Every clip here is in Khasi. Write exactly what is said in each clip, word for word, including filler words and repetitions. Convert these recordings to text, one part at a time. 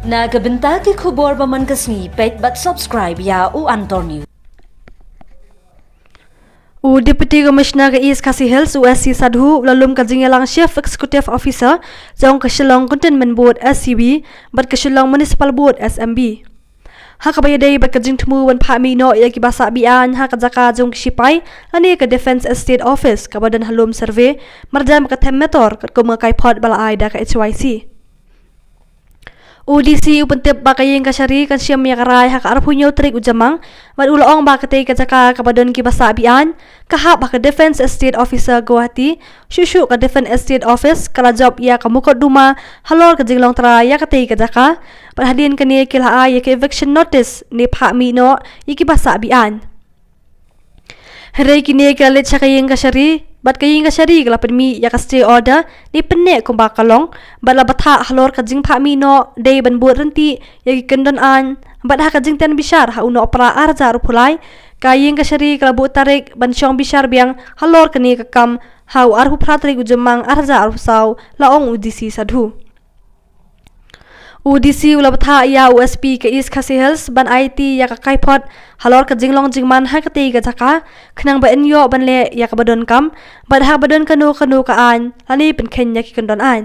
Na ka bynta ki khubor ba man ka sngi, peit bad subscribe ïa u Antor News. U Deputy Commissioner ka East Khasi Hills, u S C Sadhu, u la lum ka jingïalang Chief Executive Officer jong ka Shillong Cantonment Board, S C B, bad ka Shillong Municipal Board, S M B. Ha kaba ïadei bad ka jingthmu ban phah mih noh ïa ki basah be-aiñ ha ka jaka jong ki sipai, lane ka Defence Estate Office, kaba don ha Lum Survey, marjan ka Them Metor, katkum ka kaiphod ba la ai da ka H Y C. U D C u pyntip ba ka Ïing Kashari kan shim ïa ka rai ha ka arphew hynñiew tarik u Jymmang, bad u la ong ba katei ka jaka kaba don ki basah be-aiñ, ka hap ha ka Defence Estate Officer Guwahati, shuh shuh ka Defence Estate Office ka la jop ïa ka mukotduma halor ka jinglong trai ïa katei ka jaka, bad hadien kane ki la ai ïa ka eviction notice ne phah mih noh ïa ki basah be-aiñ. Hynrei kine ki la leit sha ka Ïing Kashari, bad ka Ïing Kashari ka la pynmih ïa ka stay order, ne pynneh kumba ka long, bad la bthah halor ka jingphah mih noh, dei ban bud ryntih ïa ki kyndon aiñ, bad ha ka jingtip bishar ha u Nohprah arhajar arphew lai, ka Ïing Kashari ka la buh tarik ban shong bishar biang halor kane ka kam ha u arphew phra tarik u Jymmang arhajar arphew saw, la ong u D C Sadhu. U D C u la bthah ïa u S P ka East Khasi Hills ban aiti ïa ka kaiphod halor ka jinglong jingman ha katei ka jaka, khnang ba yn ïoh ban leh ïa kaba donkam, bad haba don kano kano ka aiñ, lane pynkheiñ ïa ki kyndon aiñ.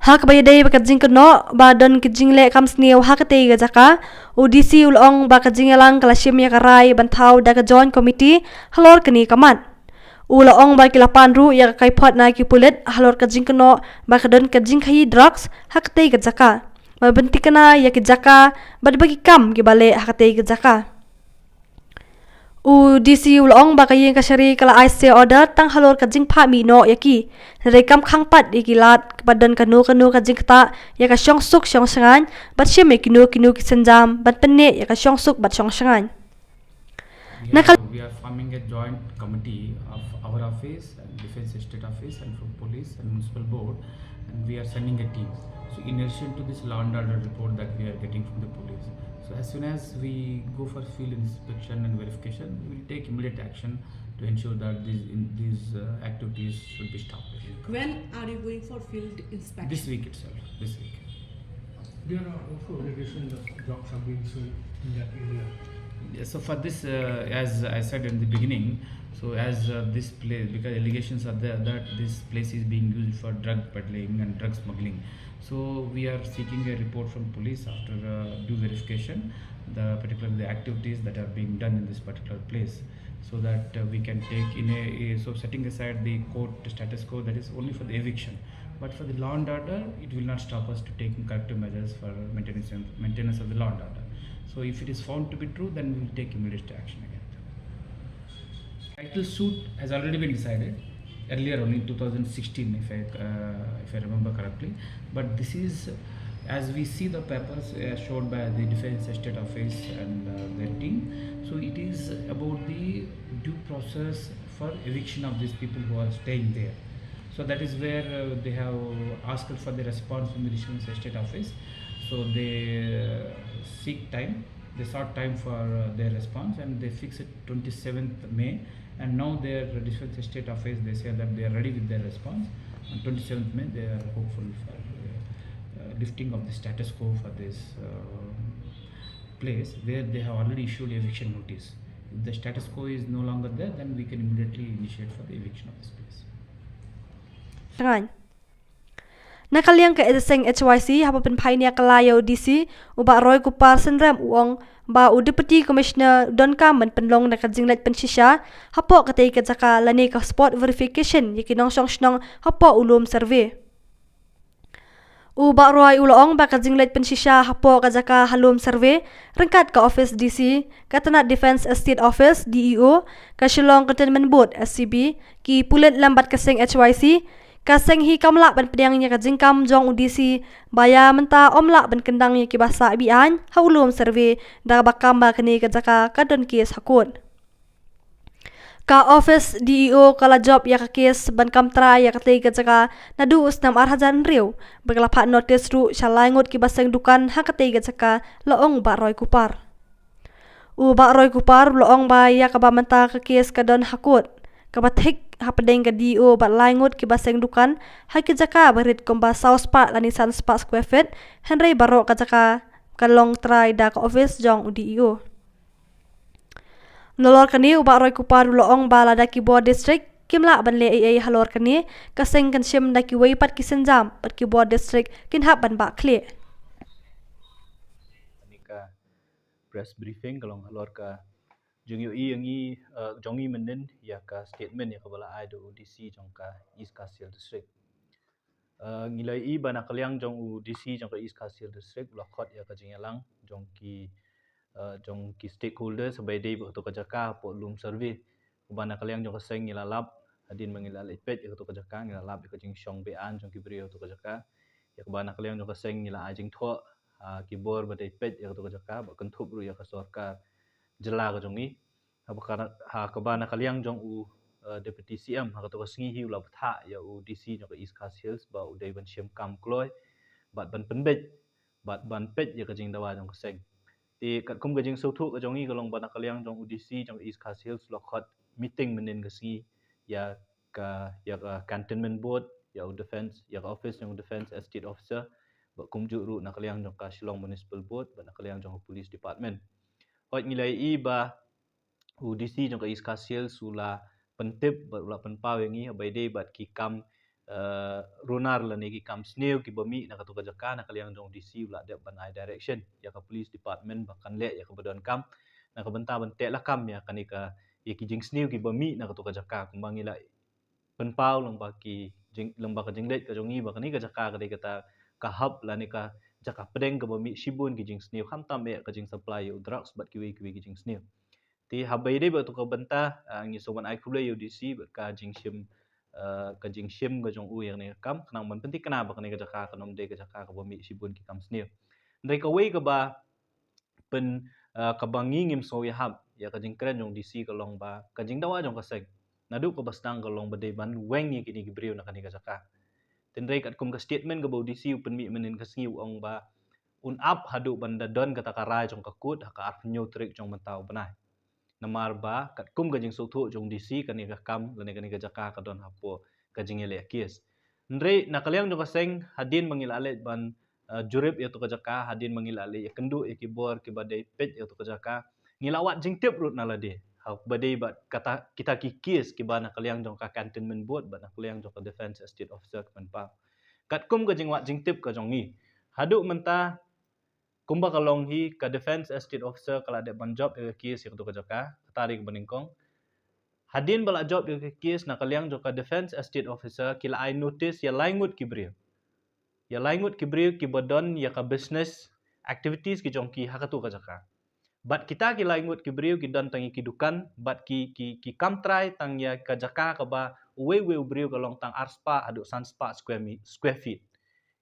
Ha kaba ïadei bad ka jingkynnoh ba don ka jingleh kam sniew ha katei ka jaka, u D C u la ong ba ka jingïalang ka la shim ïa ka rai ban thaw da ka Joint Committee halor kane ka mat. U la ong ba ki la pan ruh ïa ka kaiphod na ki pulit halor ka jingkynnoh ba ka don ka jingkhaïi drugs ha katei ka jaka, ba ban thikna ïa ki jaka bad ba ki kam kiba leh ha katei ka jaka. U D C u la ong ba ka Ïing Kashari ka la ai stay order tang halor ka jingphah mih noh ïa ki, hynrei kam khang pat ïa ki lad ba don kano kano ka jingktah ïa ka shongsuk shongshngaiñ, bad shim ïa kino kino ki sienjam ban pynneh ïa ka shongsuk bad shongshngaiñ. We Na are, kal- we are forming a joint committee of our office and Defence Estate Office and from police and municipal board, and we are sending a team. So in addition to this law and order report that we are getting from the police, so as soon as we go for field inspection and verification, we will take immediate action to ensure that these, in, these, uh, activities should be stopped. When are you going for field inspection? This week itself, this week. There are also allegations that drugs are being sold in that area. Yeah, so for this, uh, as I said in the beginning, so as, uh, this place, because allegations are there that this place is being used for drug peddling and drug smuggling. So we are seeking a report from police after, uh, due verification, the particular the activities that are being done in this particular place, so that, uh, we can take in a, a, so setting aside the court status quo, that is only for the eviction. But for the law and order, it will not stop us to taking corrective measures for maintenance and maintenance of the law and order. So if it is found to be true, then we will take immediate action again. Title suit has already been decided earlier, only in two thousand sixteen, if I, uh, if I remember correctly. But this is, as we see the papers, uh, showed by the Defence Estate Office and, uh, their team. So it is about the due process for eviction of these people who are staying there. So that is where, uh, they have asked for the response from the Defence Estate Office. So they, uh, seek time. They sought time for, uh, their response, and they fixed it twenty-seventh May. And now their Defence Estate Office, they say that they are ready with their response. On twenty-seventh May, they are hopeful for, uh, uh, lifting of the status quo for this, uh, place where they have already issued eviction notice. If the status quo is no longer there, then we can immediately initiate for the eviction of this place. Tengah. Na ka liang ka seng H Y C, haba pynphai nia ka la ïa u D C, u Bah Roy Kupar Synrem, u ong ba u Deputy Commissioner u donkam ban pynlong na ka jingleit pynshisha hapoh katei ka jaka lane ka spot verification ïa ki nongshong shnong hapoh u Lum Survey. U Bah Roy u la ong ba ka jingleit pynshisha hapoh ka jaka ha Lum Survey ryngkat ka office D C, ka tnat Defence Estate Office, D E O, ka Shillong Cantonment Board, S C B, ki pulit lem bad ka seng H Y C, ka seng hi kam lah ban pdiang ïa ka jingkam jong u D C ba ïa mynta ym lah ban kyndang ïa ki basah be-aiñ ha u Lum Survey da kaba kam ba kane ka jaka ka don case ha court. Ka office D E O ka la jop ïa ka case ban kam trai ïa katei ka jaka naduh u snem ar hajar hynriew, ba ka la phah notice ruh sha lai ngut ki baseng dukan ha katei ka jaka, la ong u Bah Roy Kupar. U Bah Roy Kupar u la ong ba ïa kaba mynta ka case ka don ha court, kaba thik hapdeng ka D E O bad lai ngut kiba seng dukan ha ki jaka ba rit kumba saw spah lane san spah square feet, hynrei baroh ka jaka ka long trai da ka office jong u D E O. Nalor kane u Bah Roy Kupar u la ong ba lada ki bor district kim lah ban leh ei ei halor kane, ka seng kan shim da kiwei pat ki sienjam bad ki bor district kin hap ban bah khlieh. Kane ka press briefing ka long halor ka jingïohi ïa ngi, eh, jong ngi mynnin ïa ka statement ïa kaba la ai da u D C jong ka East Khasi Hills District. Eh, ngi la ïohi ba na ka liang jong u D C jong ka East Khasi Hills District u la khot ïa ka jingïalang jong ki, eh, jong ki stakeholders ba ïadei bad kato ka jaka hapoh lum survey. Kaba na ka liang jong ka seng ngi la lap, hadien ba ngi la leit peit ïa kato ka jaka, ngi la lap ïa ka jingshong be-aiñ jong ki briew ïa kato ka jaka. Ïa kaba na ka liang jong ka seng ngi la ai jingthoh ha ki bor ba dei peit ïa kato ka jaka, ba kynthup ruh ïa ka sorkar jylla ka jong ngi. Ha kaba na, ha kaba na ka liang jong u, eh, Deputy C M, ha kato ka sngi hi u la bthah ïa u D C jong ka East Khasi Hills ba u dei ban shim kam kloi bad ban pynbeit bad ban peit ïa ka jingdawa jong ka seng. Te katkum ka jingsngewthuh ka jong ngi ka long ba na ka liang jong u D C jong ka East Khasi Hills u la khot meeting mynnin ka sngi ïa ka, ïa ka Cantonment Board, ïa u Defence, ïa ka office jong u Defence Estate Officer, bad kumjuh ruh na ka liang jong ka Shillong Municipal Board bad na ka liang jong ka Police Department. Hooid, ngi la ïohi ba u D C jong ka East Khasi Hills u la pyntip bad u la pynpaw ïa ngi ba ïadei bad ki kam, eh, runar lane ki kam sniew kiba mih na kato ka jaka, na ka liang jong u D C u la dep ban ai direction ïa ka Police Department ba kan leh ïa kaba donkam na ka bynta ban teh lakam ïa kane ka, ïa ki jingsniew kiba mih na kato ka jaka. Kumba ngi la pynpaw lyngba ki jing, lyngba ka jingleit ka jong ngi ba kane ka jaka ka dei kata ka hub lane ka jaka pdeng kaba mih shibun ki jingsniew, khamtam eh ka jingsupply ïa u drugs bad kiwei kiwei ki jingsniew. Te haba ïadei bad kato ka bynta, ah, ngi sngewbha ban ai khublei ïa u D C bad ka jingshim, ah, ka jingshim ka jong u ïa kane ka kam, khnang ban pynthikna ba kane ka jaka kan ym dei ka jaka kaba mih shibun ki kam sniew. Hynrei kawei kaba pyn, ah, kaba ngi ngim sngew ïahap ïa ka jingkren jong u D C ka long ba ka jingdawa jong ka seng naduh kaba sdang ka long ba dei ban weng ïa kine ki briew na kane ka jaka. Hynrei katkum ka statement kaba u D C u pynmih mynnin ka sngi u ong ba un ap haduh ban da don kata ka rai jong ka court ha ka arphew hynñiew tarik jong mynta u bnai. Namar ba katkum ka jingsngewthuh jong u D C kane ka kam lane kane ka jaka ka don hapoh ka jingïaleh case. Hynrei na ka liang jong ka seng, hadien ba ngi la leit ban, eh, jurip ïa kato ka jaka, hadien ba ngi la leit ïakynduh ïa ki bor kiba dei peit ïa kato ka jaka, ngi la wad jingtip ruh na lade ha kaba dei bad kata, kita ki case kiba na ka liang jong ka Cantonment Board bad na ka liang jong ka Defence Estate Officer ki pynpaw. Katkum ka jingwad jingtip ka jong ngi, haduh mynta kumba ka long hi, ka Defence Estate Officer ka la dep ban jop ïa ka case ïa kato ka jaka, kata dei kaba nyngkong. Hadien ba la jop ïa ka case, na ka liang jong ka Defence Estate Officer ki la ai notice ïa lai ngut ki briew. Ïa lai ngut ki briew kiba don ïa ka business activities ki jong ki ha kato ka jaka. Bad kita ki lai ngut ki briew ki don tang ïa ki dukan bad ki, ki, ki kam trai tang ïa ka jaka kaba uwei uwei u briew ka long tang ar spah haduh san spah square mi-, square feet.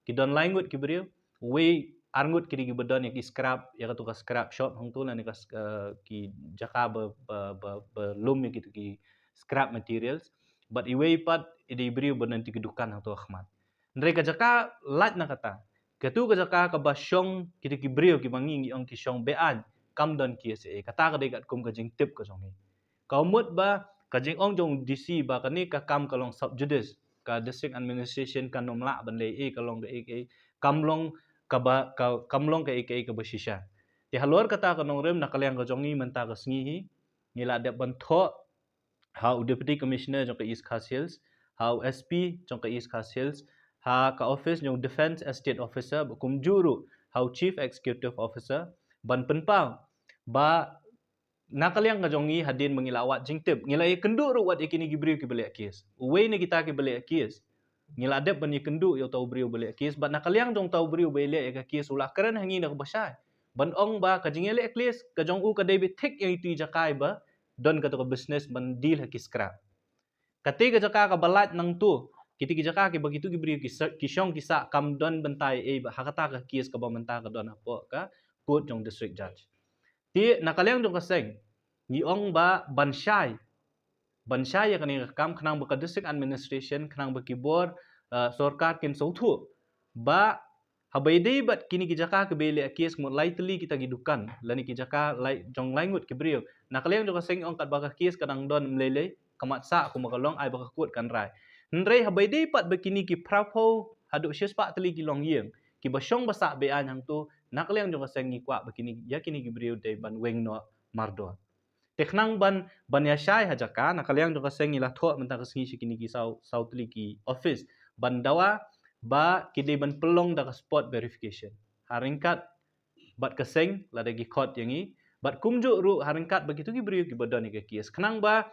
Ki don lai ngut ki briew, uwei ar ngut ki dei kiba don ïa ki scrap, ïa kato ka scrap shop hangto lane ka s-, eh, ki jaka ba, ba, ba, ba lum ïa kito ki scrap materials. Bad iwei pat i dei i briew ba don ïa ki dukan hangto ha khmat. Hynrei ka jaka lait na kata, kato ka jaka kaba shong kito ki briew kiba ngi ngi ong ki shong be-aiñ, kam don case ei ei. Kata ka dei katkum ka jingtip ka jong ngi. Ka mut ba ka jingong jong u D C ba kane ka kam ka long sub judice, ka District Administration kan ym lah ban leh ei ei, ka long kaei kaei, kam long kaba, ka, kam long kaei kaei kaba shisha. Te halor kata ka nongrim, na ka liang ka jong ngi mynta ka sngi hi, ngi la dep ban thoh ha u Deputy Commissioner jong ka East Khasi Hills, ha u S P jong ka East Khasi Hills, ha ka office jong u Defence Estate Officer, bad kumjuh ruh ha u Chief Executive Officer, ban pynpaw ba na ka liang ka jong ngi, hadien ba ngi la wad jingtip, ngi la ïakynduh ruh wat ïa kine ki briew kiba leh case. Uwei na kita kiba leh case, ngi la dep ban ïakynduh ïa uta u briew ba leh case, bad na ka liang jong uta u briew ba leh ïa ka case u la kren ha ngi na kaba shai ban ong ba ka jingïaleh case ka jong u ka dei beit thik ïa itu i jaka iba don kato ka business ban deal ha ki scrap. Kata ka jaka kaba lait nangto, kita ki jaka kiba kito ki briew ki sa-, ki shong ki sah, kam don bynta ei ei ba ha kata ka case kaba mynta ka don hapoh ka court jong District Judge. Te na ka liang jong ka seng, ngi ong ba ban shai, ban shai ïa kane ka kam khnang ba ka District Administration, khnang ba ki bor, eh, sorkar kin sngewthuh ba haba ïadei bad kine ki jaka kiba leh case, mut lai tylli kita ki dukan lane ki jaka lai, jong lai ngut ki briew, na ka liang jong ka seng ong katba ka case ka dang don ym lei lei, ka mat sah kumba ka long, ai ba ka kut kan rai. Hynrei haba ïadei pat ba kine ki phra phew haduh shispah tylli ki longïing kiba shong ba sah be-aiñ hangto, na ka liang jong ka seng ngi kwah ba kine, ïa kine ki briew dei ban weng noh mardor. Te khnang ban, ban ïa shai ha jaka, na ka liang jong ka seng ngi la thoh mynta ka sngi sha kine ki saw, saw tylli ki office ban dawa ba ki dei ban pynlong da ka spot verification ha ryngkat bad ka seng lada ki khot ïa ngi, bad kumjuh ruh ha ryngkat bad kito ki briew kiba don ïa ka case, khnang ba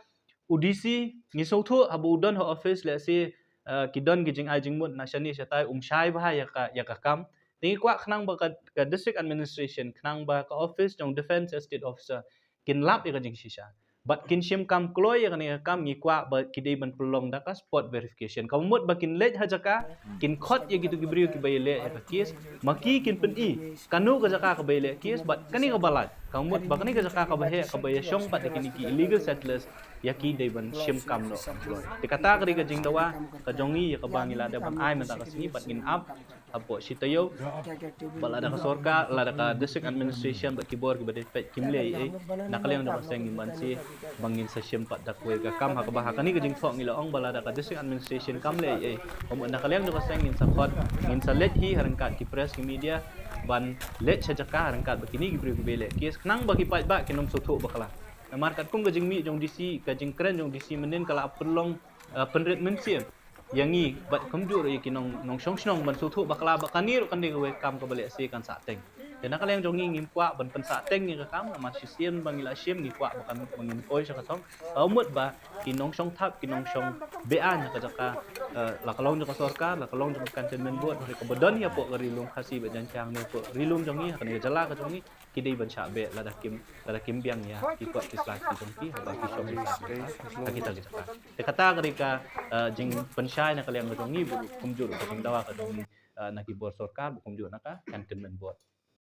u D C, ngi sngewthuh haba u don ha office, lehse, eh, ki don ki jingai jingmut na shane shatai, um shai bha ïa ka, ïa ka kam. Te ngi kwah khnang ba ka, ka district administration, khnang ba ka office jong Defence Estate Officer kin lap ïa ka jingshisha bad kin shim kam kloi ïa kane ka kam, ngi kwah ba ki dei ban pynlong da ka spot verification. Ka mut ba kin leit ha jaka, kin khot ïa kito ki briew kiba ïaleh ïa ka case, ma ki kin pyni kano ka jaka kaba ïaleh case bad kane kaba lait. Ka mut ba kane ka jaka kaba heh, kaba ïashong pat ïa kine ki illegal settlers, ïa ki dei ban shim kam noh kam kloi. Te kata ka dei ka jingdawa ka jong ngi ïa kaba ngi la dep ban ai mynta ka sngi bad ngin ap hapoh shi taïew ba lada ka sorkar, lada ka district administration bad ki bor kiba dei peit kim leh ei ei, na ka liang jong ka seng ngim banse ba ngin sa shim pat da kawei ka kam, ha kaba ha kane ka jingthoh ngi la ong ba lada ka district administration kam leh ei ei, um, na ka liang jong ka seng ngin sa khot, ngin sa leit hi ha ryngkat ki press, ki media, ban leit sha jaka ha ryngkat bad kine ki briew kiba ïaleh case, khnang ba ki paidbah kin ym sngewthuh bakla. Namar katkum ka jingmih jong D C, ka jingkren jong D C mynnin ka la pynlong, eh, pynrit mynsiem ïa ngi bad kumjuh ruh ïa ki nong, nongshong shnong ban sngewthuh bakla ba kane ruh kan dei kawei ka kam kaba lehse kan sah teng. Te na ka liang jong ngi ngim kwah ban pynsah teng ïa ka kam, namar shisien ba ngi la shim ngi kwah ba kan, ba ngin poi sha ka thong. Ka mut ba ki nongshong thap, ki nongshong be-aiñ ha ka jaka, eh, la ka long jong ka sorkar, la ka long jong ka cantonment board, hynrei kaba don hapoh ka Ri Lum Khasi bad Jaiñtia ne hapoh Ri Lum jong ngi, ha kane ka jylla ka jong ngi, ki dei ban shah beh lada kim, lada kim biang ïa ki kot ki slai ki jong ki haba ki shong ha kita ki jaka. Te kata ka dei ka, eh, jingpynshai na ka liang ka jong ngi, bad kumjuh ka jingdawa ka jong ngi, eh, na ki bor sorkar, bad kumjuh na ka cantonment board.